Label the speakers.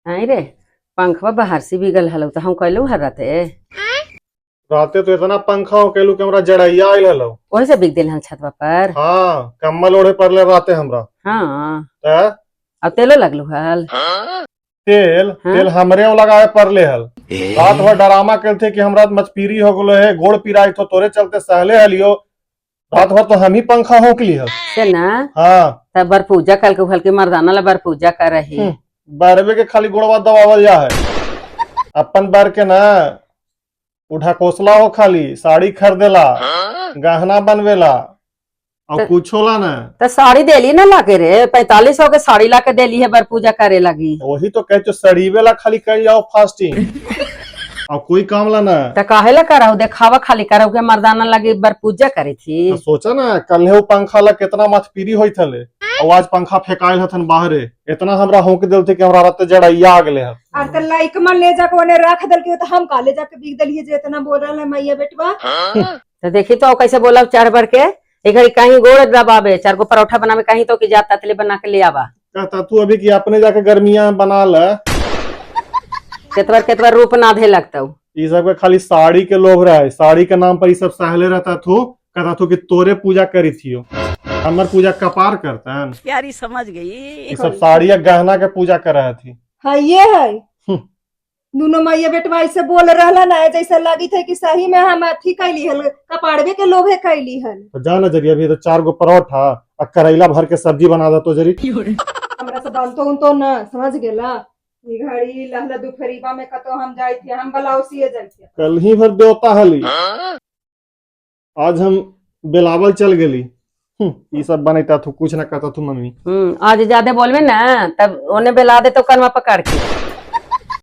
Speaker 1: नहीं रे, पंखवा बाहर से बिगल हलो तो हम कहलू हर राते।
Speaker 2: राते तो इतना पंखा हो केलू कि हमरा जड़ैया आइल हलो।
Speaker 1: वही से बिक दिल हन छतवा पर।
Speaker 2: हाँ, कम्बल ओढ़े पड़ले राते हमरा।
Speaker 1: हाँ।
Speaker 2: त
Speaker 1: अब तेलो लगलू हल?
Speaker 2: तेल?
Speaker 1: हाँ?
Speaker 2: तेल हमरे वो लगावे पड़ले हल। रात भर डरामा करते कि हमरा मचपीरी हो गेलो है, गोड़ पीराई तो तोरे चलते सहले हलियो। रात भर तो हम ही पंखा होक ली हल।
Speaker 1: से ना?
Speaker 2: हाँ।
Speaker 1: तब बर पूजा कल के हल के मर्दाना ला बर पूजा कर रही।
Speaker 2: बारहवे के खाली गोड़वा दबावल जा है, अपन बार के ना उठा कोसला हो, खाली साड़ी खरीदेला, गहना बनवेला और कुछो ला ना।
Speaker 1: तो साड़ी देली ना लाके रे, 4500 के साड़ी ला के देली है बर पूजा करे लगी।
Speaker 2: वही तो कहते, सड़ीवे ला खाली कर जाओ फास्टिंग और कोई काम ला ना।
Speaker 1: तो काहे ला कराऊ? देखावा खाली कराऊ के मर्दाना लगी बर पूजा करे थी।
Speaker 2: तो सोचा ना, कल वो पंखा ला कितना मथपीरी होई थले और आज पंखा फेंकाइल हथन बाहरे। इतना हमरा होके दिल थे कि हमरा राते जड़ैया आ गेले हन।
Speaker 3: और तो लाइक मन ले जाके ओने रख दल के, तो हम काले जाके बिक दलिए जे इतना बोल रहा है मैया बेटवा।
Speaker 1: तो देखी तो कैसे बोला चढ़ बढ़ के, एक घड़ी कहीं गोड़ दबावे, चार गो परोठा बनावे कहीं तो कि जाता तले बना के ले आवा।
Speaker 2: कहता तू अभी कि अपने जाके गर्मियां बना ल।
Speaker 1: केतवर केतवर रूप ना धे लगता।
Speaker 2: ये सब के खाली साड़ी के लोभ रहा है, साड़ी के नाम पर ये सब सहले रहता थू। कहता थू कि तोरे पूजा करी थियो, हमर पूजा कपार करता है।
Speaker 4: प्यारी समझ गई।
Speaker 2: ये सब साड़ी या गहना के पूजा कर रहा थी।
Speaker 3: हाँ, ये है।
Speaker 2: हम्म।
Speaker 3: दोनों मैया बेटवा ऐसे बोल रहा ना जैसे लगी थे कि सही में हम अथी कैली हल, कपाड़वे के लोभे कैली हल।
Speaker 2: तो जा ना जरी, अभी तो चार गो परोठा और करेला भर के सब्जी बना दे तो जरी।
Speaker 3: हमरा से बनतो उनतो ना, समझ गेला? ई घड़ी लहला दुपहरीबा में कतो हम जाई थी, हम बलाउसिए जाई थी।
Speaker 2: कल ही भर देवता हली, आज हम बेलावल चल गेली। ये सब बनता थू, कुछ ना कहता थू मम्मी।
Speaker 1: आज ज्यादा बोलबे ना तब ओने बेला दे तो कनमा पकड़ के।